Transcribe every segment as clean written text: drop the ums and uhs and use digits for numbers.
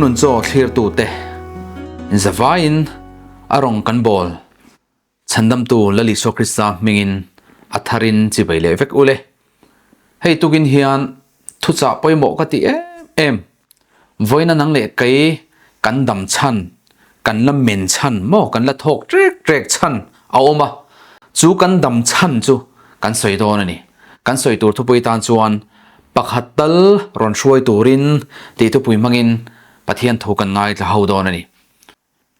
Zonun chaw thlirtute zavaiin a rawng kan bawl Chhandamtu Lal Isua Krista hmingin a tharin chibai leh vek ule. Hei tukin hian thuchah pawimawh ka ti em em. Vawiina nang leh kei kan dam chhan, kan la men chhan maw, kan la thawk trek trek chhan a awm a, chu kan dam chhan chu kan sawi dawn a ni. Kan sawi tur thupui tan chuan pakhat tal rawn hruai turin tih thupui hmangin Pathian thu kan ngaithla ho dawn a ni.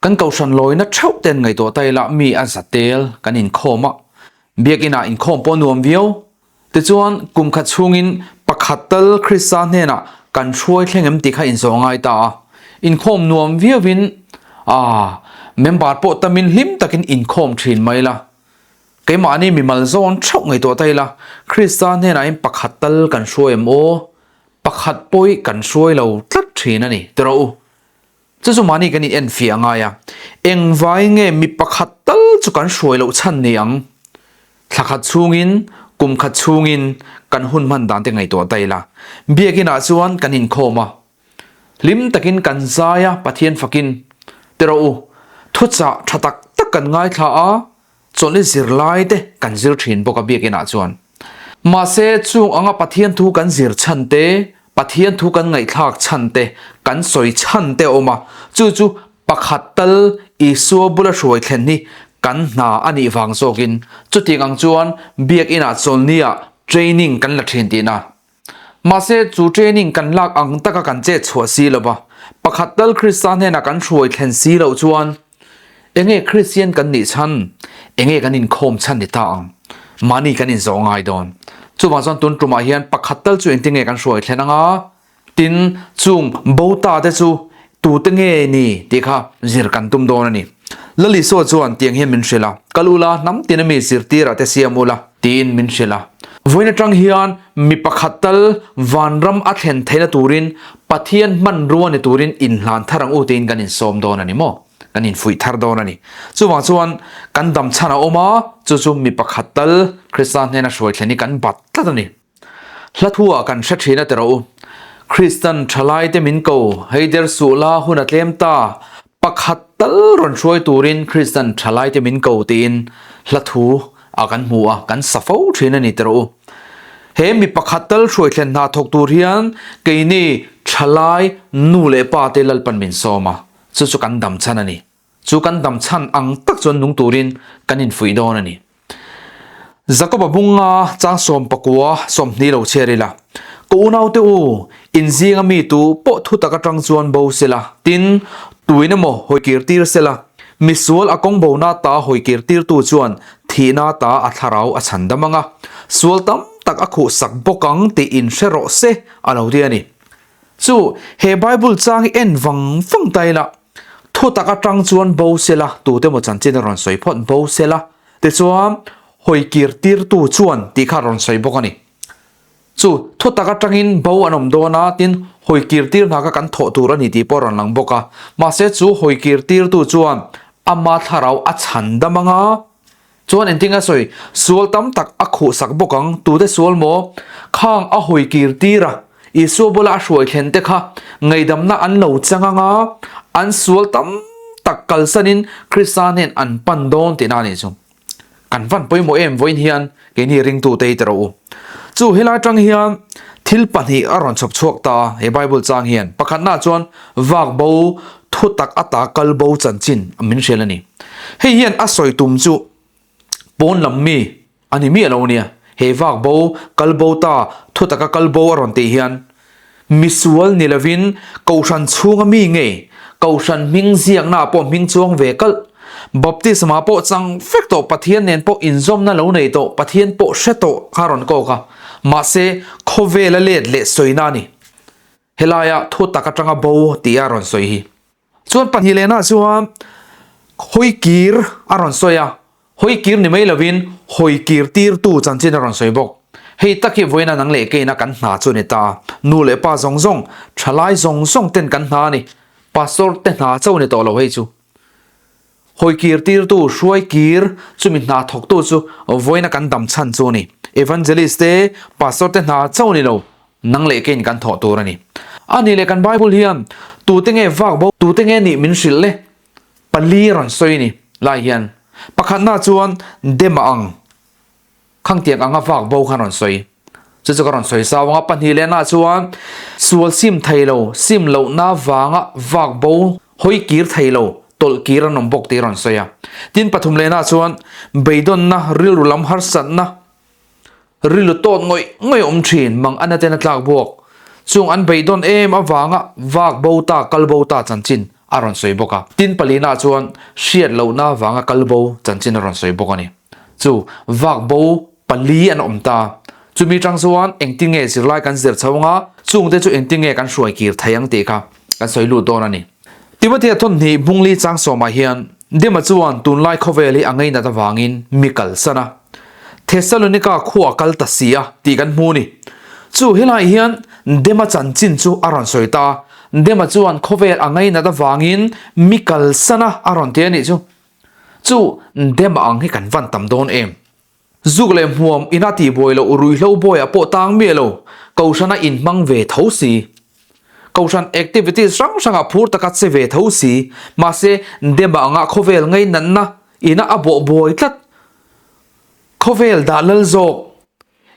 Kan kohhran lawina theuh ten ngaihtuah ta ila mi a za tel kan inkhawm a, biakinn ah inkhawm pawh nuam viau. Tichuan kum khat chhungin pakhat tal Krista hnenah kan hruai thleng em tih kha inzawh ngai ta a. Inkhawm nuam viauin ah member pawh tamin hlim takin inkhawm thin mai la. Keimahni mimal zawn theuh ngaihtuah ta ila Krista hnenah in pakhat tal kan hruai em aw? Pakhat pawh i kan hruai lo tlat thin a ni tiraw u? Chu chu mahni kan in enfiah a ngai a, engvai nge mi pakhat tal chu kan hruai loh chhan ni ang? Thla khat chhungin, kum khat chhungin kan hun hman dan te ngaihtuah ta ila. Biakinah chuan kan inkhawm a, hlim takin kan zai a, Pathian fakin, Ti rawh u, thuchah tha tak tak kan ngaithla a, Chawlhni zirlai te kan zir thin bawk a biakinah chuan. Mahse, chung anga Pathian thu kan zir chhan te, Pathian thu kan ngaihthlak chhan te, kan sawi chhan te a awm a, chu chu pakhat tal Isua bula hruai thlen hi kan hna a nih vang zawkin chutiang ang chuan biakinah chawlhniah training kan la thin tihna. Mahse, chu training kan lak ang taka kan chet chhuah si lo va, pakhat tal Krista hnenah kan hruai thlen si loh chuan enge Kristian kan nih chhan, enge kan inkhawm chhan ni ta ang? Mahni kan inzawh ngai dawn. Chuvang chuan tun tumah hian pakhat tal chu engtin nge kan hruai thlen anga? Tin, chung bo ta te chu tute nge ni tih kha zir kan tum dawn a ni. Lal Isua chuan tiang hian min hrilh a, Kal ula, hnam tin ami zirtirah te siam ula, tiin min hrilh a. Vawiin atang hian mi pakhat tal vanram a thlen theihna turin Pathian hmanrua ni turin inhlan thar ang u tiin kan insawm dawn a ni maw? Kan infuih thar dawn a ni. Chuvang chuan kan dam chhan a awm a, chu chu mi pakhat tal Krista hnena hruai thlen hi kan bat tlat a ni. Hla thu ah kan hre thin a ti rawh u. Kristan thalai te min ko, hei der suh la hun a tlem ta, pakhat tal rawn hruai turin Kristan thalai te min ko tiin hla thu ah kan hmu a, kan sa fo thin a ni ti rawh u. He mi pakhat tal hruai thlen hna thawk tur hian keini thalai nu leh pa te Lalpan min sawm a, chu chu kan dam chhan a ni. Chu kan dam chhan ang tak chuan nung turin kan infuih dawn a ni. Jakoba bunga chang 19 20 lo chhiar ila, Ka unaute u, in zinga mi tu pawh thu tak atang chuan bo sela, tin, tuin emaw hawikir tir sela, misual a kawng bona ta hawikir tirtu chuan thihna ta a thlarau a chhan dam anga, sual tam tak a khuhsak bawk ang tih in hre rawh se, a lo ti a ni. Chu, he Bible chang hi en vang vang ta ila, Thu tak atang chuan bo sela, tute maw chanchin a rawn sawi phawt bo sela, tichuan hawikir tirtu chuan tih kha a rawn sawi bawk a ni. Chu thu tak atangin bo an awm dawn a, tin hawikir tir hna kha kan thawh tur a ni tih pawh a rawn lang bawk a. Mahse chu hawikir tirtu chuan ama thlarau a chhan dam anga, Chuan engtin a sawi? Sual tam tak a khuhsak bawk ang, tute sual maw? Khang a hawi kir tir a, Isua bula a hruai thlen te kha ngaihdamna an lo chang ang a, an sual tam tak kalsanin Krista hnen an pan dawn tihna a nih chu. Kan van pawimawh em vawiin hian keini ringtute hi ti rawh u. Chu helai atang hian thil pahnih a rawn chhawp chhuak ta a, he Bible chang hian. Pakhatnaah chuan vak bo thutak ata kal bo chanchin min hrial a ni. Hei hian a sawi tum chu pawn lam mi a ni miah lo nia. He vak bo, kal bo ta, thu taka kal bo a rawn tih hian misual ni lovin kohhran chhunga mi ngei, kohhran hming ziakna ah pawh hming chuang ve kalh, baptisma pawh chang vek tawh, Pathian nen pawh inzawmna lo nei tawh, Pathian pawh hre tawh kha a rawn kawk a. Mahse, khawvela let leh sawina a ni. Helaia thu tak atanga bo tih a rawn sawi hi. Chuan pahnih lehna chuan hawi kir a rawn sawi a, hawi kir ni mai lovin hawi kir tirtu chanchin a rawn sawi bawk. Hei tak hi vawiina nang leh keina kan hna chu a ni ta. Nu leh pa zawng zawng, thalai zawng zawng ten kan hna a ni. Pastor te hna chauh a ni tawh lo hei chu. Hawi kir tirtu, hruai kir, chumi hna thawktu chu vawiina kan dam chhan chu a ni. Evangelist te, Pastor te hna chauh a ni lo. Nang leh kein kan thawh tur a ni. A nih leh kan Bible hian tute nge vak bo, tute nge nih min hrilh le? Pali rawn sawi ni lai hian pakhatna chuan dem a ang khangtiang anga vak bo khan rawn sawi. Chu chu ka rawn sawi sau anga pahnih lehna chuan sual sim thei lo, sim lohna vanga vak bo hawi kir thei lo, tawlh kir an awm bawk tih rawn sawi a. Tin pathum lehna chuan beidawnna, rilru lam harsatna, Rilru tawt ngawih ngawih awm thin mang ana ten a tlak buak. Chung an beidawn em avanga vak bo ta kal bo ta chanchin a rawn sawi bawk a. Tin palina chuan hriat lohna vanga kal bo chanchin a rawn sawi bawk a ni. Chu vak bo pali an awm ta. Chumi tang chuan engtin nge zirlai kan zir chho anga chungte chu engtin nge kan hruai kir thei ang tih kha kan sawi lut dawn a ni. Timothea thawmhnih Bungli chang sawmah hian Dema chuan tunlai khawvel hi a ngainat avangin mi kalsan a, Thessalonika khua kal ta si a tih kan hmu ni. Chu helaiah hian Dema chanchin chu a rawn sawi ta, Dema chuan khawvel a ngainat avangin mi kalsan a a rawn ti a nih chu. Chu Dema ang hi kan van tam dawn em? Zuk leh hmuam ina tihbuai loh ruihhlo bawiah pawh tang miah lo, Kohhrana inhmang ve tho si. Kohhran activities hrang hrangah phur taka che ve tho si, mahse Dema anga khawvel ngainatna ina a bawh buai tlat. Khawvel dah lal zawk.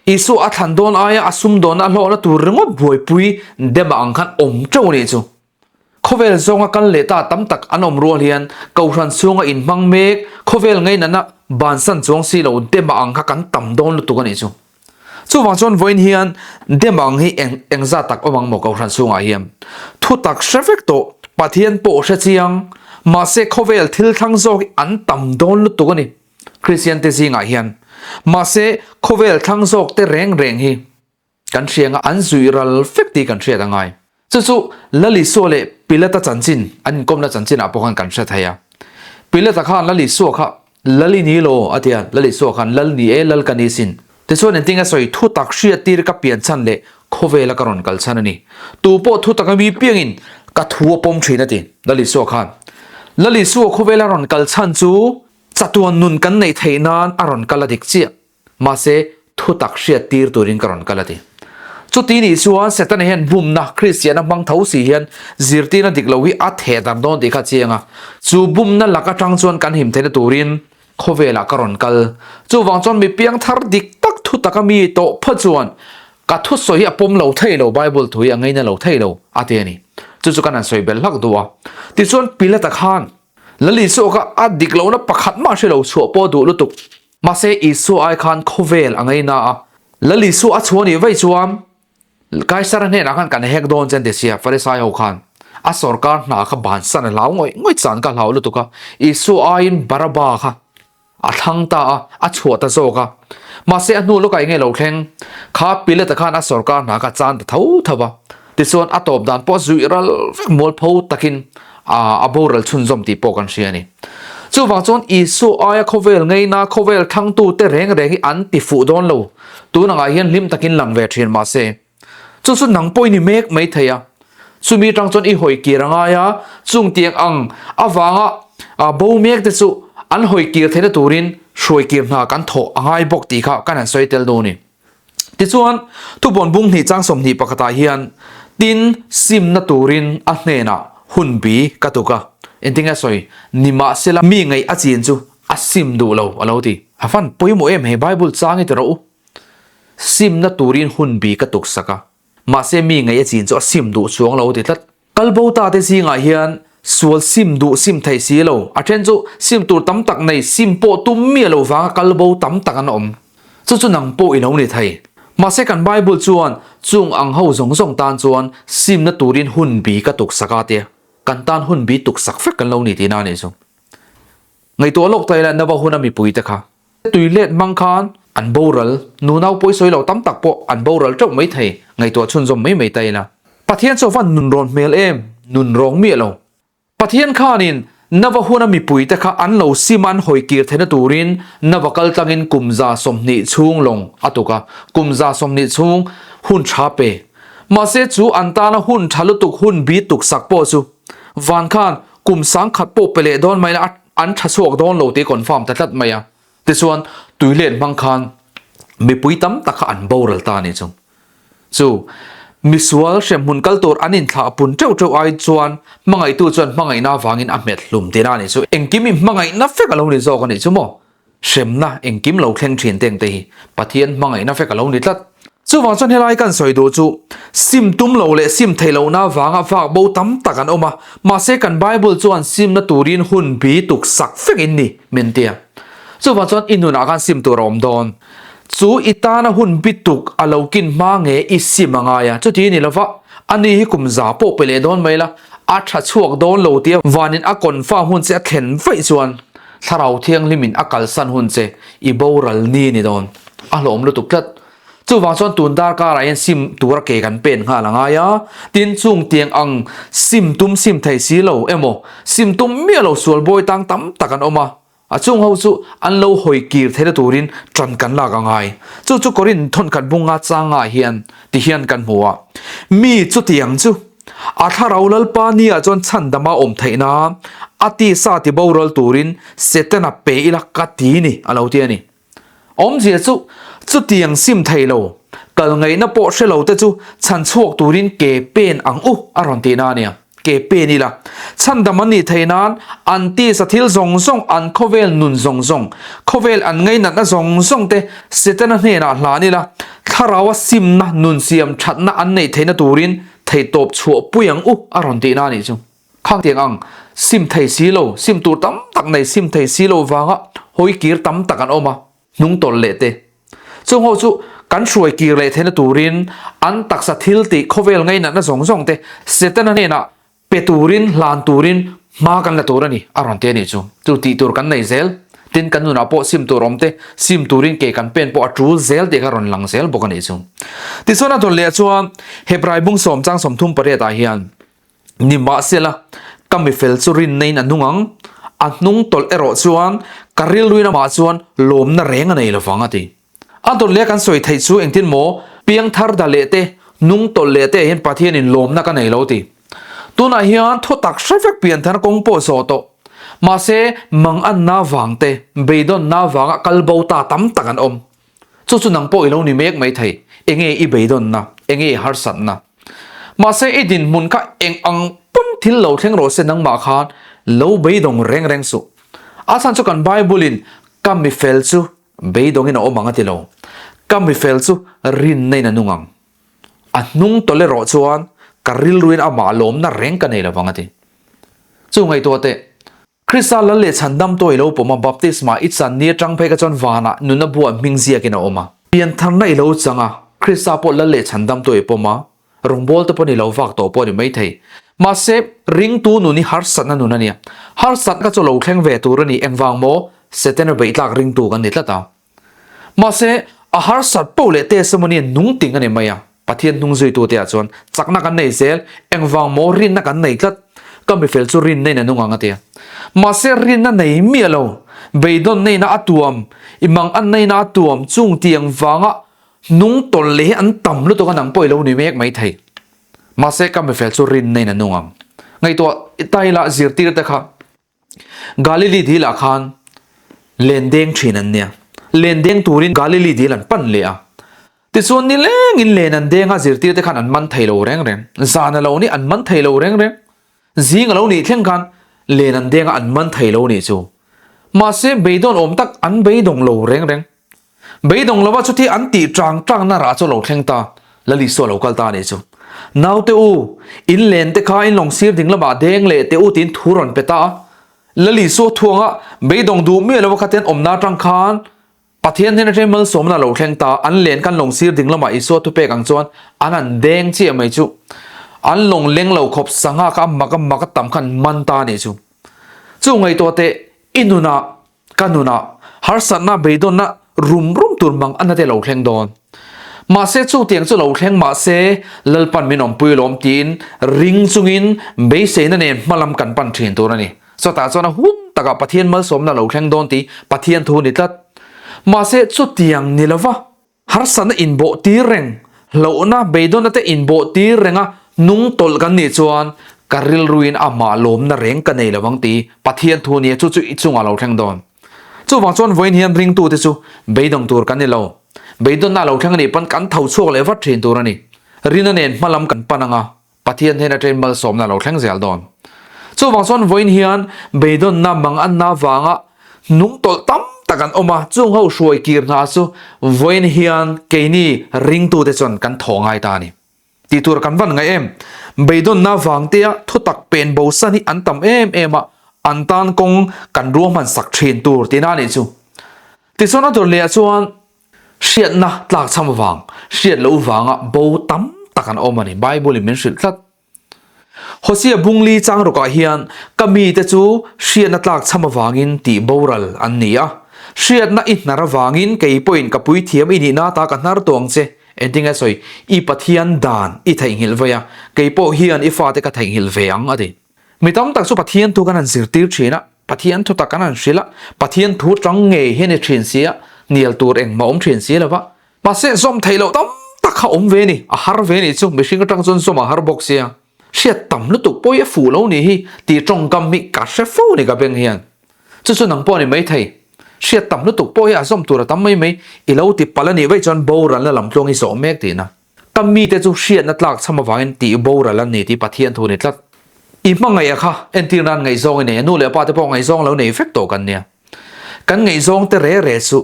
Isua a thlan dawn aia a sumdawnna a hlawhna tur ringawt buaipui Dema ang khan awm teuh a nih chu. Khawvel zawnga kal leh ta tam tak an awm rual hian Kohhran chhunga inhmang mek khawvel ngainatna bansan chuang si lo dem a ang kha kan tam dawn lutuk a nih chu. Chuvang chuan vawiin hian dem ang hi eng engzat tak awm ang maw Kohhran chhungah hian thu tak hre vek tawh Pathian pawh hre chiang mahse khawvel thil thlang zawk hi an tam dawn lutuk a ni Kristian te zingah hian mahse khawvel thlang zawk te reng reng hi Kan hrianga an zuih ral vek tih kan hriat a ngai. Chu chu Lal Isua leh Pilata chanchin an inkawmna chanchinah pawh khan kan hre thei a. Pilata khan Lal Isua kha Lal i ni law a ti a, Lal Isua khan Lal ni e, Lal ka ni sin. Tichuan engtin a sawi thu tak hriat tir ka pian chhan leh khawvela ka rawn kal chhan a ni. Tu pawh thu taka mi piangin ka thu a pawm thin a ti Lal Isua khan. Lal Isua khawvela rawn kal chhan chu chatuan nun kan neih theih nan a rawn kal a dik chiah. Mahse, thutak hriat tir turin ka rawn kal a ti. Chuti nih chuan Setana hian bumna Kristiana hmang tho si hian zirtirna dik lo hi a theh darh dawn tih kha a chiang a. Chu bumna lak atang chuan kan him theihna turin khawvelah ka rawn kal. Chuvang chuan mi piangthar dik tak thutaka mi tawh phawt chuan ka thusawi hi a pawm lo thei lo, Bible thu hi a ngaina lo thei lo a ti a ni. Chu chu kan han sawi belh hlak duh a. Tichuan Pilata khan Lal Isua kha a dik lohna pakhat mah hre lo chhuah pawh duh lutuk. Mahse, Isua ai khan khawvel a ngaina a. Lal Isua a chhuah nih vaih chuan Kaisara hnenah khan kan hek dawn che an ti sia, Farisai ho khan a sorkar hna kha bansan a hlau ngawih ngawih chan ka hlau lutuk a. Isua aiin Baraba kha a thlang ta a, a chhuah ta zawk a. Mahse, a hnu lawkah enge lo thleng? Kha Pilata khan a sorkar hna kha chan ta tho tho va. Tichuan, a tawp dan pawh zuih ral vek mualpho takin a boral chhunzawm tih pawh kan hria a ni. Chuvang chuan Isua aia khawvel ngeina khawvel thlangtute reng reng hi an ti fuh dawn lo. Tun angah hian hlim takin lang ve thin mahse, chu chu nang pawh i ni mek mai thei a. Chumi atang chuan i hawi kir a ngai a, chung tiang ang avanga bo mek te chu an hawi kir theihna turin hruai kir hna kan thawh a ngai bawk tih kha kan han sawi tel dawn a ni. Tichuan, thubawn bung hnih chang 20 pakhatah hian tin simna turin a hnenah hun bi ka tuk a. Engtin nge sawi? Nimahsela mi ngaih a chin chu a sim duh lo a lo ti. A van pawimawh em hei Bible chang i ti rawh u. Simna turin hun bi ka tuk sak a. Mahse mi ngaih a chin chu a sim duh chuang lo a ti tlat. Kalbo ta te zingah hian sual sim duh sim thei si lo, a then chu sim tur tam tak nei sim pawh tum miah lo vanga kalbo tam tak an awm. Chu chu nang pawh i lo ni thei. Mahse kan Bible chuan chung ang ho zawng zawng tan chuan simna turin hun bi ka tuksak a tia, kan tan hun bi tuksak vek kan lo ni tihna a nih chu. Ngaihtuah lawk ta ila Nova huna mipui te kha Tui let hmang khan an boral, nunau pawisawi lo tam tak pawh an boral teuh mai thei, ngaihtuah chhunzawm mai mai ta ila. Pathian chu a van nunrawn hmel em, nunrawng miah lo. Pathian khanin Nava huna mipuite kha an lo sim a an hawi kir theihna turin Nava kal tlangin kum 20 chhung lawng a tuk a, kum 20 chhung hun tha pe. Mahse chu an tana hun tha lutuk hun bi tuksak pawh chu van khan kum 1000 pawh pe leh dawn mai la a An tha chhuak dawn lo tih confirm ta tlat mai a. Tichuan, tui let hmang khan mipui tam tak kha an boral ta a nih chu. Chu. Misual hremhmun kal tur an inthlah pun teuh teuh ai chuan hmangaihtu chuan hmangaihna avangin a hmet hlum tihna a nih chu. Engkim i hmangaihna vek a lo ni zawk a nih chu maw? Hremna engkim lo thleng thin teng te hi Pathian hmangaihna vek a lo ni tlat. Chuvang chuan helai kan sawi duh chu sim tum lo leh sim theih lohna avanga vak bo tam tak an awm a, mahse kan Bible chuan simna turin hun bi tuk sak vek in ni min tia. Chuvang chuan i nunah khan sim tur a awm dawn. Chu i tana hun bi tuk a lo kin hma nge i sim a ngai a, chuti ni lova ani hi kum za pawh pe leh dawn mai la, a tha chhuak dawn lo tia vanin a confirm hun che a thlen vaih chuan Thlarau Thianghlimin a kalsan hun che i boral ni a ni dawn. A hlawm lutuk tlat. Chuvang chuan tun darkarah hian sim tura ke kan pen nghal a ngai a, tin chung tiang ang sim tum sim thei si lo emaw sim tum miah lo sual bawi tang tam tak an awm a, A chung ho chu an lo hawi kir theihna turin ṭan kan lak a ngai. Chu chu Korinth thawnkhat bunga changah hian ti hian kan hmu a, Mi chutiang chu a thlarau Lalpa nia chuan chhandama awm theih nan a tisa ti boral turin Setana pe ila ka ti ni a lo ti a ni. Awmzia chu chutiang sim thei lo, kal ngaihna pawh hre lo te chu chhan chhuak turin ke pen ang u a rawn tihna a nia. Ke pen ila, chhandam an nih theih nan an tisa thil zawng zawng, an khawvel nun zawng zawng, khawvel an ngainatna zawng zawng te Setana hnenah hlan ila, thlaraua simna nun siam thatna an neih theihna turin theihtawp chhuah pui ang u a rawn tihna a nih chu. Khangtiang ang, sim thei si lo, sim tur tam tak nei sim thei si lo vanga hawi kir tam tak an awm a, hnung tawlh leh te. Chung ho chu kan hruai kir leh theihna turin an taksa thil tih khawvel ngainatna zawng zawng te Setana hnenah pe turin, hlan turin hma kan la tur a ni, a rawn ti a nih chu. Chu tih tur kan nei zel. Tin, kan nunah pawh sim tur awm te, sim turin ke kan pen pawh a tul zel tih kha rawn lang zel bawk a nih chu. Tichuan a dawn leh chuan Hebrai bung sawm chang 38 ah hian, Nimahsela, ka mifel chu rinna-in a hnung ang, a hnung tawlh erawh chuan ka rilruin amah chuan lawmna reng a nei lo vang, a ti. A dawt leh kan sawi theih chu engtin maw, piangthar da leh te, hnung tawlh leh te hian Pathianin lawmna ka nei lo, a ti. Tunah hian thu tak hre vek pianthar kawng pawh zawh tawh. Mahse, manganna vang te, beidawnna vanga kal bo ta tam tak an awm. Chu chu nang pawh i lo ni mek mai thei, enge i beidawnna, enge i harsatna. Mahse i dinhmun kha eng ang pawn thil lo thleng rawh se nangmah khan lo beidawng reng reng suh. A chhan chu kan Bible in ka mifel chu beidawngin a awm ang a ti lo. Ka mifel chu rinna in a nung ang. A hnung tawlh erawh chuan ka rilruin amah lawmna reng ka nei lovang a ti. Chu ngaihtuah teh. Krista lal leh chhandam tawh i lo pawm a, baptisma i chan ni atang phei kha chuan vanah nuna buah hming ziakin a awm a. Piantharna i lo chang a, Krista pawh lal leh chhandam tawh i pawm a, rawngbâwl te pawh ni lo vak tawh pawh a ni maithei. Mahse, ringtu nun hi harsatna nun a nia. Harsatna chu lo thleng ve tur a ni, engvang maw? Setana beihtlak ringtu kan ni tlat a. Mahse, a harsat poh leh testimony a nung ting a ni mai a, Pathian hnung zuitute ah chuan chakna kan nei zel, engvang maw rinna kan nei tlat, ka mifel chu rinna in a nung ang a ti a. Mahse, rinna nei miah lo, beidawnna ina a tuam, i manganna ina a tuam chung tiang vanga hnung tawlh leh hi an tam lutuk a nang pawh i lo ni mek mai thei. Mahse, ka mifel chu rinna in a nung ang. Ngaihtuah ta ila zirtirte kha. Galili dil ah khan len deng thin an nia. Len deng turin Galili dil an pan leh a. Tichuan nilengin len an deng a, zirtir te khan an man thei lo reng reng. Zan a lo nih an man thei lo reng reng. Zing a lo nih thleng khan len an deng a, an man thei lo nih chu. Mahse beidawn awm tak an beidawng lo reng reng. Beidawng lova chuti an tih tang tang na rah chu lo thleng ta, Lal Isua lo kal ta a nih chu. Naute u, in len te kha in lawng sir ding lamah deng leh teh u tiin thu rawn pe ta a. Lal Isua thuanga beidawng duh miah lova khaten awmna atang khan Pathian hnen atangin malsawmna a lo thleng ta, an len khan lawng sir ding lamah Isua thupek ang chuan an han deng chiah mai chu. An lawng leng lo khawp sangha kha a mak a mak a tam khan man ta a nih chu. Chu ngaihtuah teh i nunah Ka nunah harsatna beidawnna rum rum tur mang a nate lo thleng dawn. Mahse chutiang chu lo thleng mahse Lalpan min awmpui lawm tiin ring chungin beiseina nen hmalam kan pan thin tur a ni. Chutah chuan a hun takah Pathian malsawmna lo thleng dawn tih Pathian thu a ni tlat. Mahse chutiang ni lova. Harsatna inbawh tir reng, hlauhna, beidawnna te inbawh tir renga nung tawlh kan nih chuan ka rilruin amah lawmna reng ka nei lo ang ti Pathian thu nia chu chu i chungah lo thleng dawn. Chuvang chuan vawiin hian ringtute chu beidawng tur kan ni lo. Beidawnna a lo thleng a nih pawn kan tho chhuak leh vat thin tur a ni. Rina nen hmalam kan pan anga Pathian hnen atangin malsawmna a lo thleng zel dawn. Chuvang chuan vawiin hian beidawnna manganna avanga hnung tawlh tam tak an awm a, chung ho hruai kir hna chu vawiin hian keini ringtute chuan kan thaw ngai ta a ni. Tih tur kan van ngaih em? Beidawnna vangtea thutak pen bosan hi an tam em em a, an tan kawng kan ruahman sak thin tur tihna a nih chu. Tichuan a dawr lehah chuan Hriatna tlakchham vang, hriat loh vanga bo tam tak an awm a ni. Bible-in min hrilh tlat. Hosea bungli chang rukah hian ka mite chu hriatna tlakchham avangin tih boral an ni a. Hriatna i hnar avangin kei pawhin ka puithiam i nihna ta ka hnar tawh ang che. Engtin nge sawi? I Pathian dan i theihnghilh vei a, kei pawh hian i fate ka theihnghilh ve ang a ti. Mi tam tak chu Pathian thu kan han zirtir thin a, Pathian thu tak kan han hrilh a, Pathian thu tang ngei hi a ni thin si a, hnial tur engmah awm thin si lo va. Mahse, zawm theih loh tam tak kha awm ve a ni, a har ve a nih chu, mihring atang chuan zawm a har bawk sia. Hriat tam lutuk pawh hi a fuh lo nih hi tih tawngkam hi ka hre fo a ni ka beng hian. Chu chu nang pawh a ni maithei. Hriat tam lutuk pawh hi a zawm tur a tam mai mai, i lo ti palh a nih vaih chuan boralna lamtluang i zawh mek tihna. Ka mite chu hriatna tlak chham avangin tih boral an ni tih Pathian thu a ni tlat. I hmangaih a kha entir nan ngaihzawng i nei a, nu leh pa te pawh ngaihzawng lo nei vek tawh kan nia. Kan ngaihzawng te re re chu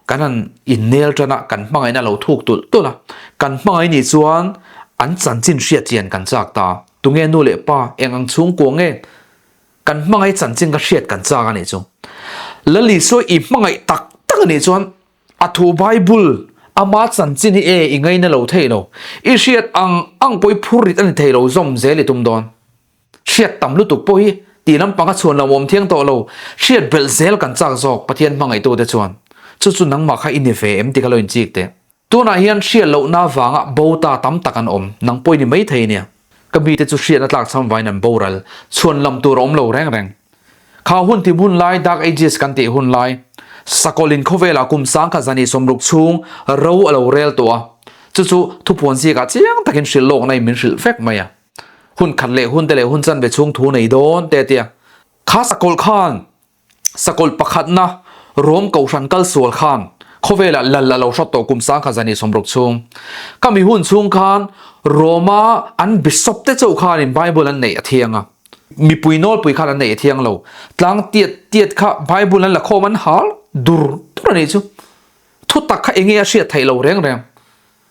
kan han innel tan a, kan hmangaihna a lo thuk tulh tulh a. Kan hmangaih nih chuan an chanchin hriat chian kan chak ta. Tunge nu leh pa, eng ang chhungkua nge kan hmangaih chanchin ka hriat kan chak a nih chu. Lalisua i hmangaih tak tak a nih chuan A thu Bible, ama chanchin hi e i ngaina lo thei lo. I hriat ang ang pawh i phur rit a ni thei lo zawm zel i tum dawn. Hriat tam lutuk pawh hi tih lampang a chhuan lo awm thiang tawh lo. Hriat belh zel kan chak zawk Pathian hmangaihtute chuan. Chu chu nangmah kha i ni ve em ti kha lo inchik teh. Tunah hian hriat lohna avanga bo ta tam tak an awm. Nang pawh i ni maithei nia. Ka mite chu hriatna tlak cham vain an boral, chhuan lam tur a awm lo reng reng. Kha hun tim hun lai, Dark Ages kan tih hun lai, Sakawlin khawvelah kum sangkhat zani sawmruk chhung ro a lo rel tawh a, chu chu thupuan zikah chiang takin hrilh lawkna in min hrilh vek mai a. Hun khat leh hun te leh hun chanve chhung thu nei dawn te a ti a. Kha sakawlh khan Sakawlh pakhatna Rom Kohhran kal sual khan khawvelah lal a lo hrawt tawh kum 10,000 zani 60 chhung. Ka mi hun chhung khan Roma an bishop te chauh khanin Bible an neih a thiang a. Mipui nawlpui khan an neih a thiang lo. Tlang tiat tiat kha Bible an la khawm an hal dur dur a nih chu. Thutak kha enge a hriat theih lo reng reng.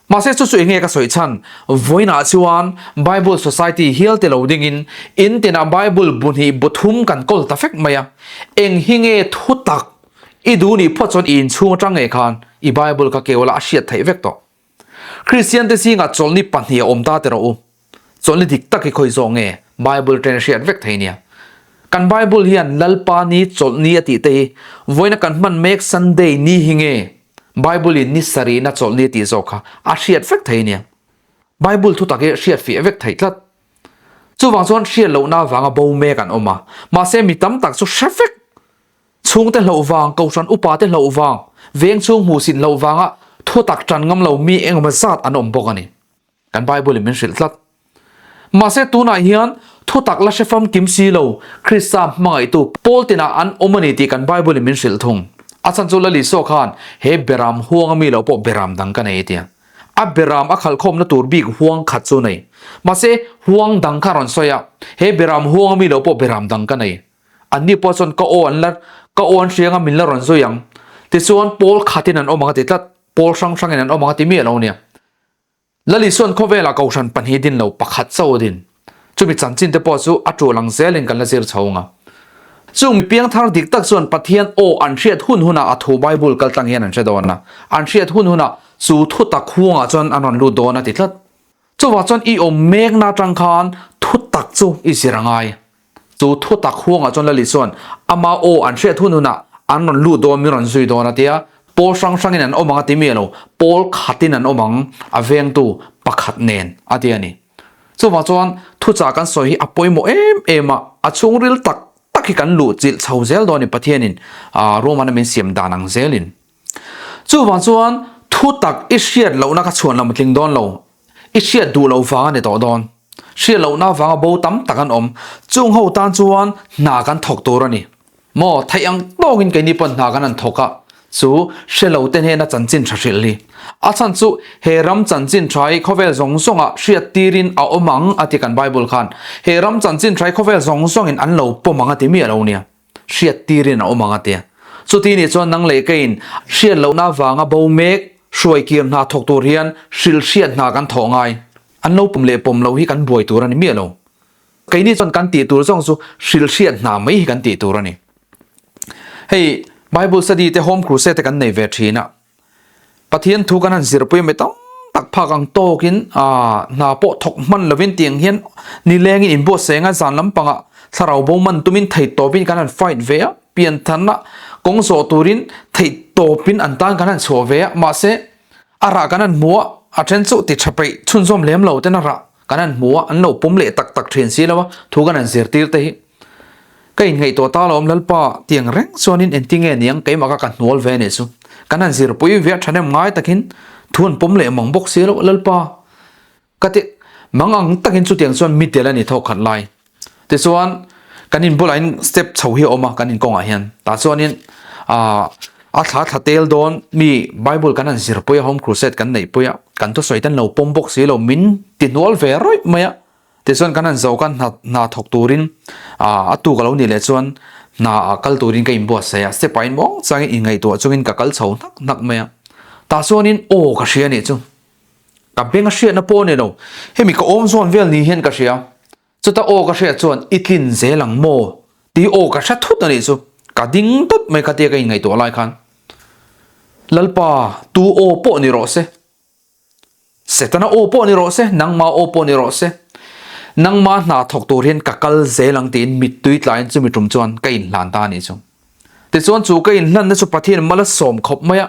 Mahse chu chu enge ka sawi chhan? Vawiinah chuan Bible Society hial te lo dingin in tinah Bible bu hnih bu thum kan kawl ta vek mai a. Eng hi nge thu tak i duh nih phawt chuan i inchhung atang ngei khan i Bible kha keu la a hriat theih vek tawh. Kristian te zingah chawlhni pahnih a awm ta ti rawh u. Chawlhni dik tak hi khawi zawk nge Bible ṭen a hriat vek thei nia. Kan Bible hian Lalpa ni chawlhni a tih te hi vawiina kan hman mek Sunday ni hi nge Bible in ni sarihna chawlhni a tih zawk kha a hriat vek thei nia. Bible thu tak hi hriat fiah vek theih tlat. Chuvang chuan hriat lohna avanga bo mek an awm a, mahse mi tam tak chu hre vek. Chhungte hlauh vang, kohhran upate hlauh vang, veng chhung hmuhsit hlauh vanga thutak ṭan ngam lo mi engemaw zat an awm bawk a ni. Kan Bible in min hrilh tlat. Mahse tunah hian thutak la hre famkim si lo Krista hmangaihtu pawl tinah an awm a ni tih kan Bible in min hrilh thung. A chhan chu Lali Saw khan he beram huang a mi lo pawh beram dang ka nei a tia. A beram a khalhkhawmna tur bik huang khat chu nei. Mahse huang dang kha a rawn sawi a, he beram huang a mi lo pawh beram dang ka nei. Anni pawh chuan ka aw an la ka aw an hriang a min la rawn zui ang. Tichuan pawl khatin an awm ang a ti tlat. Pawl hrang hrangin an awm ang a ti miah lo nia. Lalisuan khawvelah kohhran pahnih din lo pakhat chauh a din. Chumi chanchin te pawh chu a tul ang zelin kan la zir chho ang a. Chung mi piangthar dik tak chuan Pathian aw an hriat hun hunah a thu Bible kaltlang hian an hre dawn a, an hriat hun hunah chu thutak huangah chuan an rawn lut dawn a ti tlat. Chuvang chuan i awm mekna atang khan thutak chu i zir a ngai. Chu thutak huangah chuan Lali chuan ama aw an hriat hun hunah an rawn lut dawn min rawn zui dawn a tia, pawl hrang hrangin an awm ang a ti miah lo, pawl khatin an awm ang a vengtu pakhat nen a ti a ni. Chuvang chuan thuchah kan sawi hi a pawimawh em em a, a chhungril tak tak hi kan luh chilh chho zel dawn a ni Pathianin Roman a min siam dan ang zelin. Chuvang chuan thutak i hriat lohna kha chhuan lam a tling dawn lo, i hriat duh loh vang a ni tawh dawn. Hriat lohna avanga bo tam tak an awm. Chung ho tan chuan hna kan thawk tur a ni. Maw, theih ang tawkin keini pawn hna kan han thawk a. Chu hre lo te hnena chanchin tha hrilh hi. A chhan chu he ram chanchin tha hi khawvel zawng zawngah hriat tirin a awm ang a ti kan Bible khan. He ram chanchin tha hi khawvel zawng zawngin an lo pawm ang a ti miah lo nia. Hriat tirin a awm ang a tia. Chuti nih chuan nang leh keiin hriat lohna avanga bo mek hruai kir hna thawk tur hian hrilh hriat hna kan thawh ngai. An lo pawm leh pawm loh hi kan buai tur a ni miah lo. Keini chuan kan tih tur zawng chu hrilh hriat hna mai hi kan tih tur a ni. Hei Bible study te home crusade te kan nei ve thin a, Pathian thu kan han zirpui a mi tam tak phak ang tawkin hna pawh thawk hman lovin tiang hian nilengin inbuatsaih anga zan lampangah thlarau bo man tumin theihtawpin kan han fight ve a, pianthanna kawng zawh turin theihtawpin an tan kan han chhuah ve a, mahse a rah kan han hmu a, a then chu ti tha peih chhunzawm lem lo ten a rah kan han hmu a, an lo pawm leh tak tak thin si lo a, thu kan han zirtir te hi. Ka inngaihtuah ta alawm Lalpa tiang reng chuanin engtinge niang keimah kha ka hnual ve anih chu. Kan han zirpui ve a thahnem ngai takin thu an pawm leh mang bawk si loh Lalpa ka ti mang ang takin chutiang chuan mi tel a ni thawk khat lai. Tichuan kan in bulah in step chho hi a awm a kan inkawngah hian tah chuanin aah a thla thla tel dawn mi Bible kan han zirpui a home crusade kan neihpui a kan thusawi te an lo pawm bawk si lo min ti hnual ve rawih mai a. Tichuan kan han zo khan hna hna thawk turin a tuk a lo nih leh chuan hna ah kal turin ka inbuatsaih a, step ah in muang changin inngaihtuah chungin ka kal chho hnak hnak mai a. Tah chuanin aw ka hria nih chu. Ka beng a hriatna pawh a ni lo. Hemi ka awm zawn vel ni hian ka hria. Chuta aw ka hriat chuan i tlin zel ang maw tih aw ka hre thut a nih chu. Ka ding tawp mai khatia ka inngaihtuah lai khan. Lalpa tu aw pawh ni rawh se. Setana aw pawh ni rawh se, nangma aw pawh ni rawh se, nangma hna thawk tur hian ka kal zel ang tiin mittui tlaiin chumi tum chuan ka inhlan ta a nih chu. Tichuan chu ka inhlanna chu Pathian mal a sawm khawp mai a,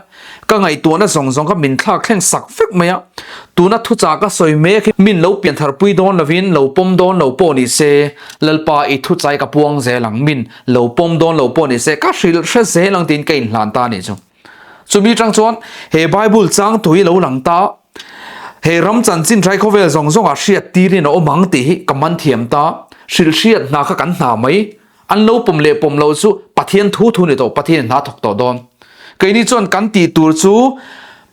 ka ngaihtuahna zawng zawng kha min thlak thleng sak vek mai a, tuna thuchah ka sawi mek hi min lo piantharpui dawn lovin lo pawm dawn lo pawh ni se, Lalpa i thuchai ka puang zel ang, min lo pawm dawn lo pawh ni se, ka hrilh hre zel ang tiin ka inhlan ta a nih chu. Chumi atang chuan he Bible changtu hi lo lang ta, he ram chanchin hrai khawvel zawng zawngah hriat tirin a awm ang tih hi ka man thiam ta, hrilh hriat hna kha kan hna mai, an lo pawm leh pawm loh chu Pathian thu thu ni tawh, Pathian in hna thawk tawh dawn. Keini chuan kan tih tur chu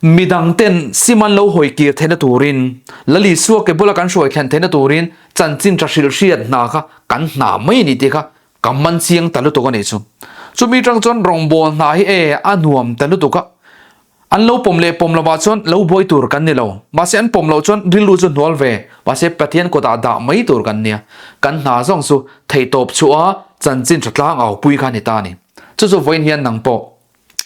midang ten sim an lo hawi kir theihna turin, Lal Isua ke bula kan hruai thlen theihna turin chanchin tha hrilh hriat hna kha kan hna mai a ni tih kha Ka man chiang ta lutuk a nih chu. Chumi tang chuan rawngbâwl hna hi e a nuam ta lutuk a. An lo pawm leh pawm lovah chuan lo buai tur kan ni lo. Mahse an pawm loh chuan rilru chu hnual ve. Mahse Pathian kutah dah mai tur kan nia. Kan hna zawng chu theihtawp chhuah a chanchin tha tlang au pui kha a ni ta a ni. Chu chu vawiin hian nang pawh.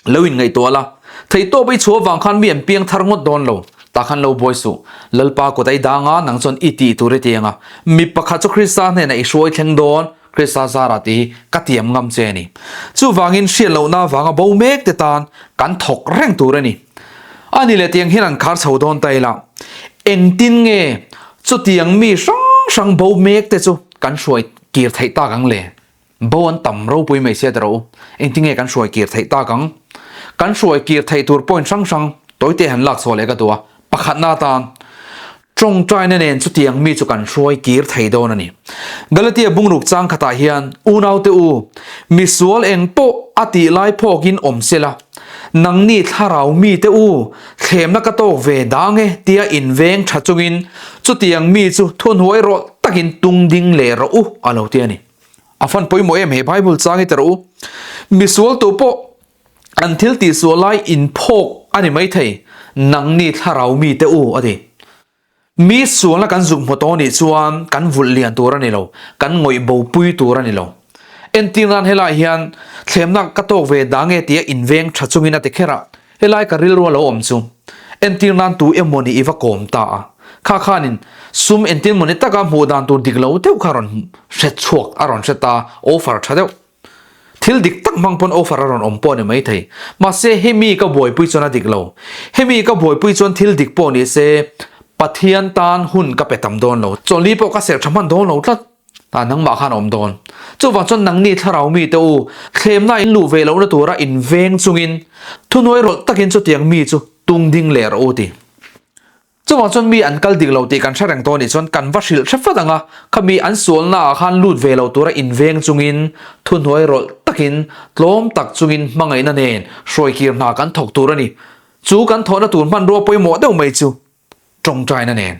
Lo inngaihtuah la, theihtawp i chhuah vang khan mi an piang thar ngawt dawn lo, tah khan lo buai suh. Lalpa kut a i dang a, nang chuan i tih tur i ti ang a. Mi pakhat chu Krista hnenah i hruai thleng dawn, Krista zarah tih hi ka tiam ngam che a ni. Chuvangin hriat lohna avanga bo mek te tan kan thawk reng tur a ni. A ni leh tiang hian an khar chho dawn ta ila, engtin nge chutiang mi hrang hrang bo mek te chu kan hruai kir theih tak ang le? Bo an tam ropui mai sia tawh u. Engtinge kan hruai kir theih tak ang? Kan hruai kir theih tur point hrang hrang tawite han lak chhuah leh ka duh a. Pakhatna atan tawngtaina nen chutiang mi chu kan hruai kir thei dawn a ni. Galatia bungruk chang khatah hian unaute u, misual eng pawh a tih lai phawkin awm sela, nangni thlarau mite u, thlemna ka tawk ve dang e tia inveng tha chungin chutiang mi chu thuhnuai rawh takin tung ding leh rawh u a lo ti a ni. A fan pawimawh em he Bible chang hi tawh u. Misual tu pawh an thil tih sual lai in phawk a ni mai thei, nangni thlarau mi te u a ti. Mi sualna kan zuk hmu tawh nih chuan kan vulh lian tur a ni lo, kan ngawih bo pui tur a ni lo. Entir nan helai hian thlemna ka tawk ve dah nge tia inveng tha chungin a ti kher a, Helai ka rilru a lo awm chu entir nan tu emawni i va kawm ta a, kha khanin sum entir mawni taka hmuh dan tur dik lo deuh kha rawn hre chhuak a rawn hre ta, offer tha deuh. Thil dik tak hmang pawn offer a rawn awm pawh a ni maithei. Mahse hemi ka buaipui chuan a dik lo. Hemi ka buaipui chuan thil dik pawh ni se Pathian tan hun ka pe tam dawn lo. Chawlhni pawh ka serh tha hman dawn lo tlat. Ah nangmah khan a awm dawn. Chuvang chuan nangni thlarau mite u, thlemna in luh ve lohna tura in veng chungin thuhnuai rawlh takin chutiang mi chu tung ding leh rawh u ti. Chuvang chuan mi an kal dik lo tih kan hre reng tawh anih chuan kan va hrilh hre fat ang a, khami an sualna ah khan lut ve lo tura inveng chungin thuhnuai rawlh takin tlawm tak chungin hmangaihna nen hruaikir hna kan thawk tur a ni. Chu kan thawhna tur hmanrua pawimawh deuh mai chu tawngtaina nen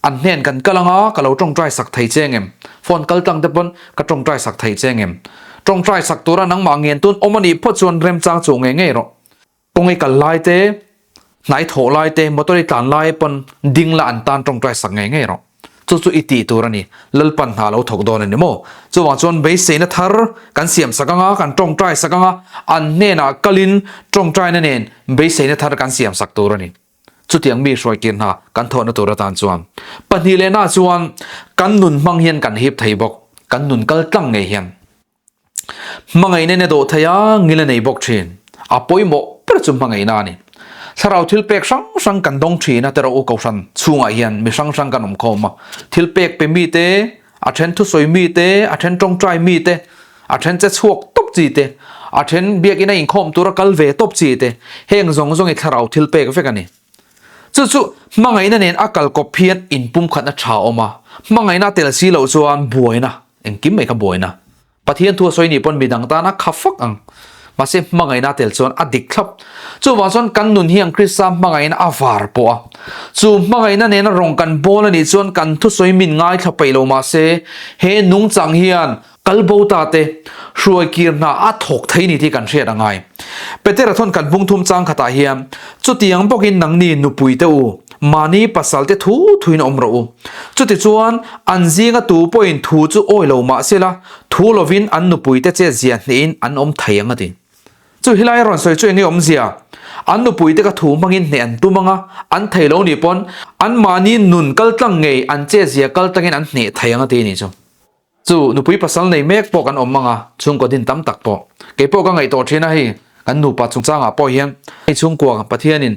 an hnen kan kal ang a, ka lo tawngtai sak thei che ngem? Phone kal tlang te pawn ka tawngtai sak thei che ngem? Tawngtai sak tura nangmah ngen tun awm a nih phawt chuan remchang chuh ngei ngei rawh. Kawng i kal lai te, hnai thawh lai te, motor i tlan lai pawn ding la an tan tawngtai sak ngei ngei rawh. Chu chu i tih tur a ni. Lalpan hna lo thawk dawn a ni maw? Chuvang chuan beiseina thar kan siam sak ang a, kan tawngtai sak ang a, an hnenah kalin tawngtaina nen beiseina thar kan siam sak tur a ni. Chutiang mi hruaikir hna kan thawhna tur atan chuan pahnih lehna chuan kan nun hmang hian kan hip thei bawk, kan nun kal tlang ngei hian. Hmangaihna in a dawh thei a, ngil a nei bawk thin. A pawimawh ber chu hmangaihna a ni. Thlarau thil pek hrang hrang kan dawng thin a, teraw u Kohhran chhungah hian mi hrang hrang kan awm khawm a. Thil pek pe mi te, a then thusawi mi te, a then tawngtai mi te, a then che chhuak tawp chi te, a then biakinn a inkhawm tura kal ve tawp chi te, heng zawng zawng hi thlarau thil pek vek a ni. Chu chu hmangaihna nen a kal kawp hian inpumkhatna tha a awm a, hmangaihna a tel si loh chuan buaina, engkim mai kha buaina. Pathian thu a sawi nih pawn midang tan a kha fak ang. Mahse hmangaihna a tel chuan a dik thlap. Chuvang chuan kan nun hian Krista hmangaihna a var pawh a. Chu hmangaihna nena rawng kan bawl a nih chuan kan thusawi min ngaithla peih lo mahse he nungchang hian kal bo ta te hruai kir hna a thawk thei ni tih kan hriat a ngai. Petera thawn kan bung thum chang khatah hian chutiang bawkin nangni nupui te u, mahni pasal te thu thuin awm rawh u. Chutichuan an zinga tu pawhin thu chu awi lo mah sela thu lovin an nupui te chet zia hnehin an awm thei ang a ti. Chu helai a rawn sawi chu enge awmzia? An nupui te ka thu hmangin hneh an tum ang a, an thei lo nih pawn anmahni nun kaltlang ngei an chet zia kaltlangin an hneh thei ang a ti a nih chu. Chu nupui pasal nei mek pawh kan awm ang a, chhungkaw din tam tak pawh. Kei pawh ka ngaihtuah thin a hei, kan nupa chungchangah pawh hian hei chhungkua Pathianin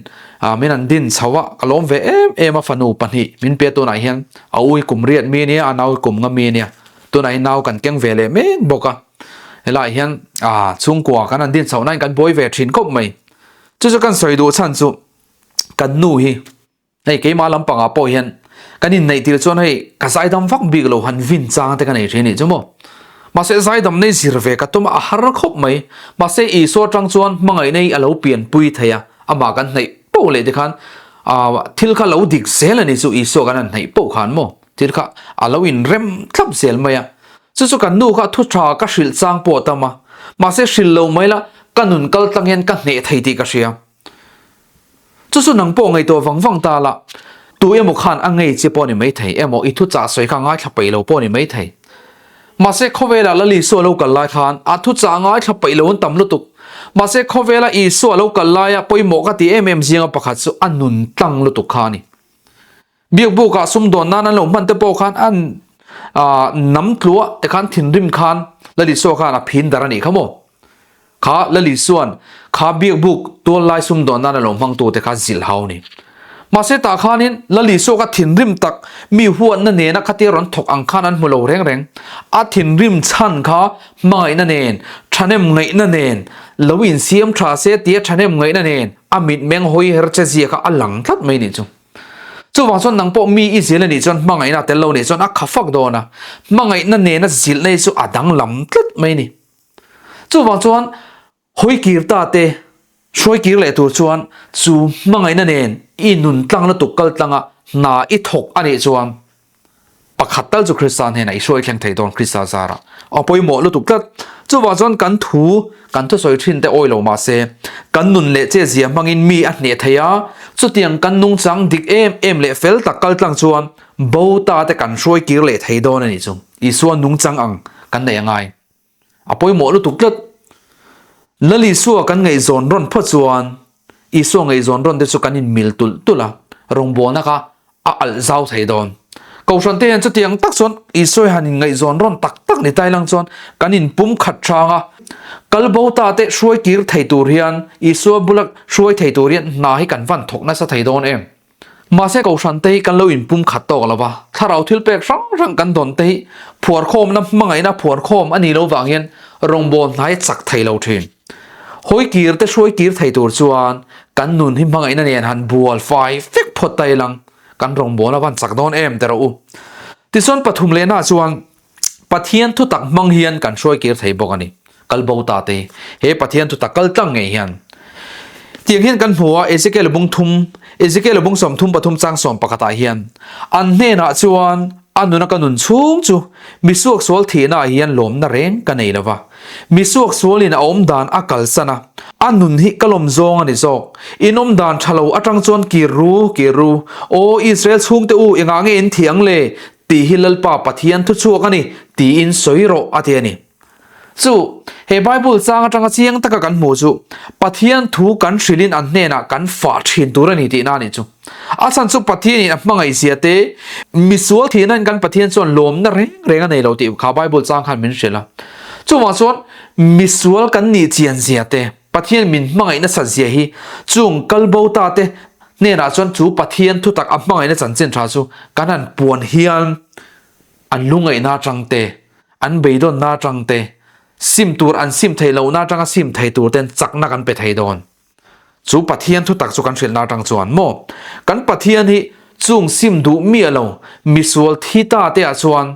min an din chho a, ka lawm ve em em a fanu pahnih min pe tunah hian a ui kum riat mi ania, a nau kum nga mi ania, tunah hian nau kan keng ve leh mek bawk a, helaiah hian chhungkua kan han din chhoh nain kan buai ve thin khawp mai. Chu chu kan sawi duh chhan chu kan nu hi. Hei keimah lampangah pawh hian kan inneih tir chuan hei ka zaidam vak bik lo han vin chang te ka nei thin anih chu maw. Mahse zaidam nei zir ve ka tum a a har khawp mai. Mahse Isua atang chuan hmangaihna hi a lo pianpui thei a, amah kan hnaih poh leh te khan ah thil kha lo dik zel anih chu Isua kan han hnaih poh khan maw thil kha a lo inrem thlap zel mai a. Chu chu kan nu kha thu tha ka hrilh chang pawh a tam a, mahse hrilh lo mai la ka nun kal tlang hian ka hneh thei tih ka hria. Chu chu nang pawh ngaihtuah vang vang ta la, tu emaw khan a ngei che pawh a ni maithei emaw i thuchah sawi kha ngaithla peih lo pawh a ni maithei. Mahse khawvela Lal Isua lo kal lai khan a thuchah ngaithla peih lo an tam lutuk. Mahse khawvela Isua lo kal laia pawimawh ka ti em em zinga pakhat chu a nun tlang lutuk kha a ni. Biakbukah sumdawn nan an lo hman te pawh khan an nam tluah te khan thinrim khan Lal Isua khan a phin dar a nih kha maw? Kha Lal Isua'n kha biakbuk tual lai sumdawn nan a lo hmangtu te kha zilh hau a ni. Mahse tah khanin Lal Isua kha thinrim tak mi huatna nena khatia rawn thawk ang khan an hmu lo reng reng. A thinrim chhan kha hmangaihna nen, thahnem ngaihna nen, lo insiam tha se tia thahnem ngaihna nen a mitmeng hawi her che zia kha a lang tlat mai nih chu. Chuvang chuan nang pawh mi i zil a nih chuan hmangaihna a tel lo nih chuan a kha fak dawn a, hmangaihna nena zilhna hi chu a danglam tlat mai a ni. Chuvang chuan hawi kir ta te hruai kir leh tur chuan chu hmangaihna nen i nun tlang lutuk kal tlanga hna i thawk a nih chuan Pakhat tal chu Krista hnenah i hruai thleng thei dawn Krista zarah a pawimawh lutuk tlat. Chuvang chuan kan thu kan thusawi thin te awi lo mah se kan nun leh che zia hmangin mi a hneh thei a, chutiang kan nungchang dik em em leh fel tak kal tlang chuan bo ta te kan hruai kir leh thei dawn a nih chu. Isua nungchang ang kan neih a ngai. A pawimawh lutuk tlat. Lal Isua kan ngaihzawn rawn phawt chuan Isua ngaihzawn rawn te chu kan inmil tulh tulh a, rawngbawlna kha a alh zau thei dawn. Kohhran te hian chutiang tak chuan Isua hi han inngaihzawn rawn tak tak ni tai lang chuan kan inpum khat hrang a, kal bo ta te hruai kir thei tur hian Isua bula hruai thei tur hian hna hi kan van thawk nasa thei dawn em? Mahse Kohhran te hi kan lo inpum khat tawk lo va, thlarau thil pek hrang hrang kan dawn te hi phuarkhawmna hmangaihna phuarkhawm a nih loh vang hian rawngbâwl hnai a chak thei lo thin. Hawi kir te hruai kir thei tur chuan kan nun hi hmangaihna nen han bual fai vek phawt ta ilang. kan rawngbâwl a van chak dawn em ti rawh u. Tichuan pathum lehnaah chuan Pathian thutak hmang hian kan hruai kir thei bawk a ni. Kal bo ta te hi he Pathian thutak kal tlang ngei hian tiang hian kan hmu a, Ezekiel bung thum, Ezekiel bung 33 chang sawm pakhatah hian an hnenah chuan a nuna ka nun chhung chu misuaksual thihnaah hian lawmna reng ka nei lo va, misuaksualin a awm dan a kalsan a, a nun hi ka lawm zawng a ni zawk. In awm dan tha lo atang chuan kir ru, kir ru. Aw Israel chhungte u, engah nge in thih ang le? Tih hi Lalpa Pathian thuchhuak a ni, tiin sawi rawh a ti a ni. Chu, he Bible chang atanga chiang taka kan hmuh chu, Pathian thu kan hrilhin an hnenah kan fah thin tur a ni tihna a nih chu. A chhan chu Pathianin a hmangaihzia te, misual thihnain kan Pathian chuan lawmna reng reng a nei lo tih kha Bible chang khan min hrilh a. Chuvang chuan misual kan nih chianzia te, Pathian min hmangaih nasat zia hi chung kalbo ta te hnenah chuan chu Pathian thutak a hmangaihna chanchin tha chu kan han puan hian an lungaihna atang te, an beidawnna atang te, sim tur an sim theih lohna atanga sim thei tur ten chakna kan pe thei dawn. Chu Pathian thutak chu kan hrilhna atang chuan maw kan Pathian hi chung sim duh miah lo misual thi ta te ah chuan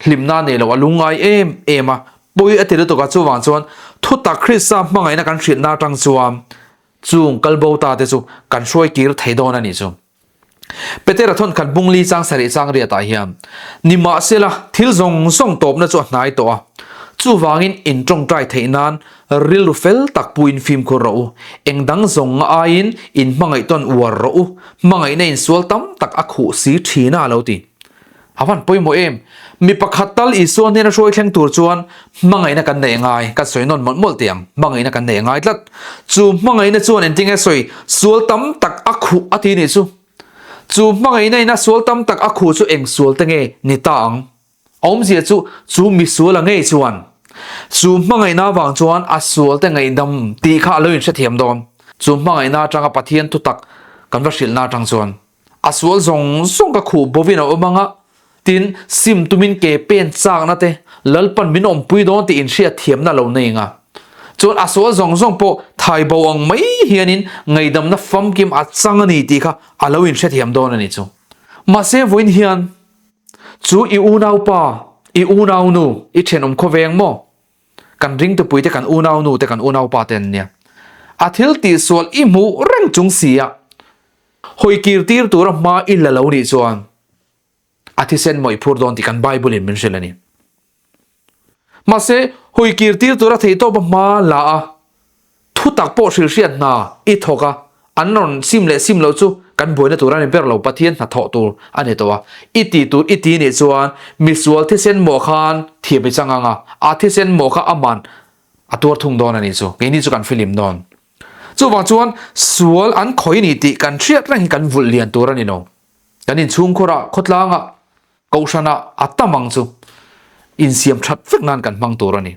Hlimna nei lo a lungngai em em a, pawi a ti lutuk a, chuvang chuan thutak Krista hmangaihna kan hrilhna atang chuan chung kalbo ta te chu kan hruai kir thei dawn a nih chu. Petera thawnkhat bungli chang sarih chang riatah hian, Nimahsela, thil zawng zawng tawpna chu a hnai tawh a, chuvangin in tawngtai theih nan rilru fel tak puin fimkhur rawh u, eng dang zawng nga aiin in hmangaih tawn uar rawh u, hmangaihna insual tam tak a khuh si thin a, a lo ti. A van pawimawh em? Mi pakhat tal Isua hnena hruai thleng tur chuan hmangaihna kan neih a ngai, kan sawi nawn mawlh mawlh teh ang, hmangaihna kan neih a ngai tlat. Chu hmangaihna chuan engtinge sawi sual tam tak a khuh a ti nih chu. Chu hmangaihna in a sual tam tak a khuh chu eng sual te nge ni ta ang? A awmzia chu chu misual a ngei chuan chu hmangaihna avang chuan a sual te ngaihdam tih kha a lo inhrethiam dawn. Chu hmangaihna atanga Pathian thutak kan va hrilhna atang chuan. A sual zawng zawng ka khuh bovin a awm ang a, tin, sim tumin ke pen chakna te Lalpan min awmpui dawn tih inhriat thiamna lo nei ang a. Chuan a sual zawng zawng pawh thai bo ang mai hianin ngaihdamna famkim a chang a ni tih kha a lo inhrethiam dawn a ni chu. Mahse vawiin hian chu i unaupa, i unaunu, i thenawm khawveng maw? Kan ringtupui te, kan unaunu te, kan unaupa te an nia. A thil tihsual i hmuh reng chung si a, Hawi kir tir tura hma i la lo nih chuan a thisen mawih phur dawn tih kan Bible in min hrilh a ni. Mahse, hawi kir tir tura theihtawpa hma la a, thutak pawh hrilhhriat hna i thawk a, an rawn sim leh sim loh chu kan buaina tur a ni ber lo, Pathian hnathawh tur a ni tawh a. I tih tur i ti nih chuan misual thisen mawh khan thiam i chang ang a, a thisen mawh kha aman a tuar thung dawn a nih chu, keini chu kan filim dawn. Chuvang chuan sual an khawi ni tih kan hriat reng hi kan vulh lian tur a ni lo. Kan inchhungkhurah, khawtlangah, kohhranah a tam ang chu insiam that vek nan kan hmang tur a ni.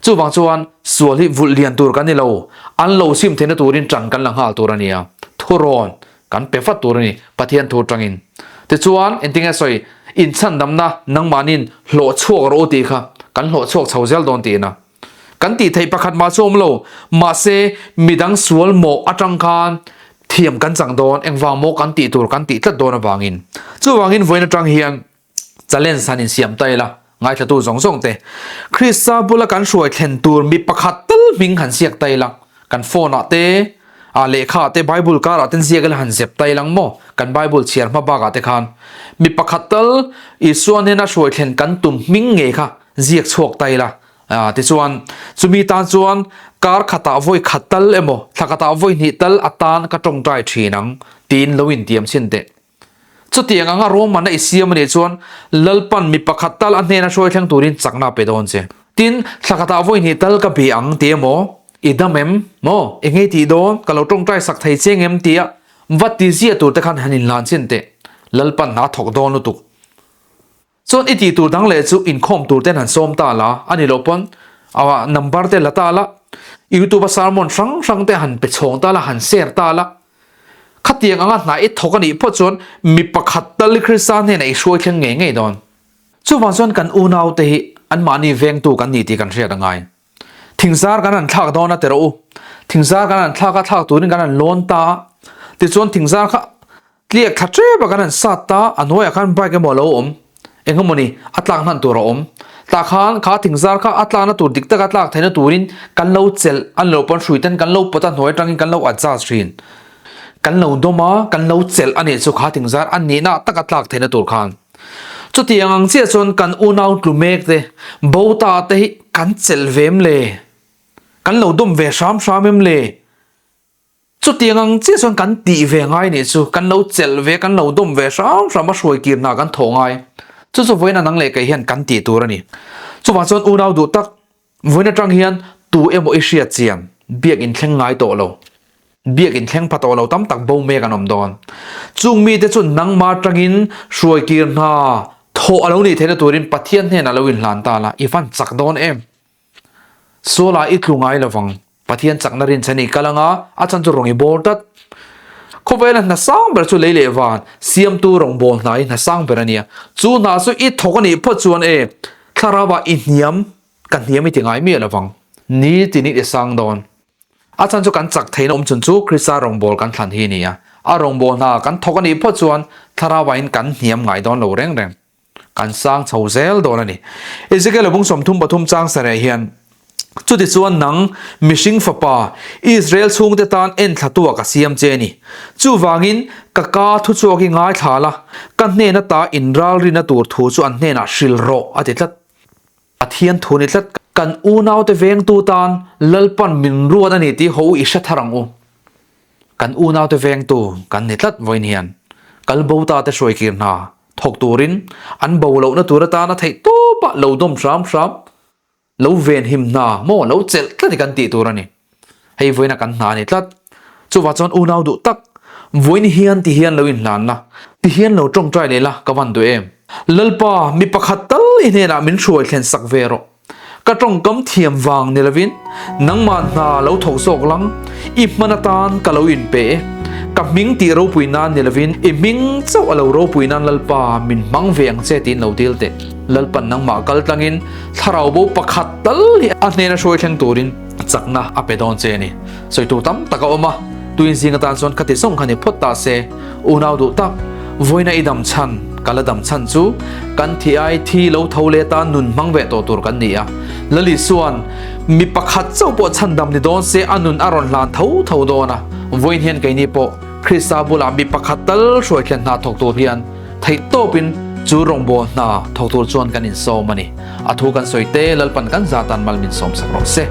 Chuvang chuan sual hi vulh lian tur kan ni lo, an lo sim theihna turin tan kan la nghal tur a ni a, thurawn kan pe vat tur a ni Pathian thu atangin. Tichuan engtinge sawi inchhandamna nangmahniin hlawh chhuak rawh u tih kha kan hlawh chhuak chho zel dawn tihna. Kan tih theih pakhat mah chu awm lo, mahse midang sual mawh atang khan thiam kan chang dawn, engvang maw kan tih tur kan tih tlat dawn avangin. Chuvangin vawiin atang hian challenge han insiam ta ila, ngaithlatu zawng zawng te, Krista bula kan hruai thlen tur mi pakhat tal hming han siak ta ila, kan phone ah te, ah lehkha ah te, Bible kar ah ten ziak ila han zep ta ilang maw, kan Bible chhiar hma bakah te khan mi pakhat tal Isua hnena hruai thlen kan tum hming ngei kha ziak chhuak ta ila. Tichuan, chumi tan chuan kar khatah vawi khat tal emaw, thla khatah vawi hnih tal atan ka tawngtai thin ang, tiin lo intiam chhin teh. Chutiang anga ruahmanna i siam a nih chuan Lalpan mi pakhat tal a hnena hruai thleng turin chakna a pe dawn che. Tin, thla khatah vawi hnih tal ka be ang ti emaw, i dam em? Maw? Eng nge tih dawn? Ka lo tawngtai sak thei che ngem? tia va ti ziah tur te khan han inhlan chhin teh. Lalpan hna thawk dawn lutuk. Chuan i tih tur dang leh chu inkhawm tur ten han sawm ta la, a ni loh pawn a number te la ta la, youtube a sermon hrang hrang te han pe chhawng ta la, han share ta la. Khatiang anga hna i thawk a nih phawt chuan mi pakhat tal i Krista hnenah i hruai thleng ngei ngei dawn. Chuvang chuan kan unau te hi anmahni vengtu kan ni tih kan hriat a ngai. Thingzar kan han thlak dawn a ti rawh u. Thingzar kan han thlak a, thlak turin kan han lawn ta a. Tichuan thingzar kha. Tliak thla tep a kan han sat ta, a hnuaiah khan bike emaw a lo awm, eng emawni a tlak hnan tur a awm. Tah khan kha thingzar kha a tlakna tur dik taka tlak theihna turin kan lo chelh, an lo pawn hrui ten kan lo pawt a hnuai atangin kan lo adjust thin. Kan lo dawm a, kan lo chelh a nih chu kha thingzar a nihna taka tlak theihna tur khan. Chutiang ang chiah chuan kan unau tlu mek te, bo ta te hi kan chelh ve em le? Kan lo dawm ve hram hram em le? Chutiang ang chiah chuan kan tih ve ngai nih chu, kan lo chelh ve, kan lo dawm ve hram hram a hruai kir hna kan thawh ngai. Chu chu vawiin a nang leh kei hian kan tih tur a ni. Chuvang chuan unau duh tak, vawiin atang hian tu emaw i hriat chian, biak inthleng ngai tawh lo, biak inthleng pha tawh lo tam tak bo mek an awm dawn. Chung mite chu nangmah atangin hruai kir hna thawh a lo nih theihna turin Pathian hnenah lo inhlan ta la, i van chak dawn em? Sualah i tlu ngai lovang. Pathian chakna rinchhan i kal anga, a chan chu rawng i bawr tlat. Khawvela hna sang ber chu lei leh van, siamtu rawngbâwl hna hi hna sang ber a nia. Chu hna chu i thawk a nih phawt chuan e, thlarauah i hniam, ka hniam i ti ngai miah lovang. Ni tinin i sang dawn. A chan chu kan chak theihna awm chhun chu Krista rawngbâwl kan thlan hi a ni a. A rawngbâwl hna kan thawk a nih phawt chuan thlarauahin kan hniam ngai dawn lo reng reng. Kan sang chho zel dawn a ni. Ezekiel bung 33 chang sareh hian, Chutichuan nang, mihring fapa, Israel chhungte tan enthlatu-ah ka siam che a ni. Chuvangin, ka ka thuchhuak hi ngaithla la, ka hnen ata inralrina tur thu chu an hnenah hrilh rawh, a ti tlat. Pathian thu ni tlat. Kan unaute vengtu tan Lalpan min ruat a ni tih ho i hre thar ang u. Kan unaute vengtu kan ni tlat vawiin hian kal bo ta te hruai kir hna thawk turin an bo lohna tur atana theih tawpah lo dawm hram hram, lo venhim hna maw lo chelh tlat hi kan tih tur a ni. Hei vawiina kan hna a ni tlat. Chuvah chuan unau duh tak, vawiin hian ti hian lo inhlan la, ti hian lo tawngtai leh la ka van duh em? Lalpa, mi pakhat tal i hnenah min hruai thlen sak ve rawh. Ka tawngkam thiam vang ni lovin nangmah hna lo thawk zawk lang, i hman atan ka lo inpe e. Ka hming tih ropui nan ni lovin i hming chauh a lo ropui nan Lalpa min hmang ve ang che tiin lo dil teh. Lalpan nangmah kal tlangin thlarau bo pakhat tal hi a hnena hruai thleng turin chakna a pe dawn che a ni. Sawi tur tam tak a awm a, tuin zing atan chuan khati zawng kha ni phawt ta se, unau duh tak, vawiina i dam chhan, ka la dam chhan chu kan thi ai thi lo tho leh atan nun hmang ve tawh tur kan ni a. Lali chuan mi pakhat chauh pawh chhandam ni dawn se a nun a rawn hlan tho tho dawn a, vawiin hian keini pawh Krista bulah mi pakhat tal hruai thlen hna thawk tur hian theih tawpin chu rawngbâwl hna thawk tur chuan kan insawm a ni. A thu kan sawi te Lalpan kan zatan mal min sawmsak rawh se.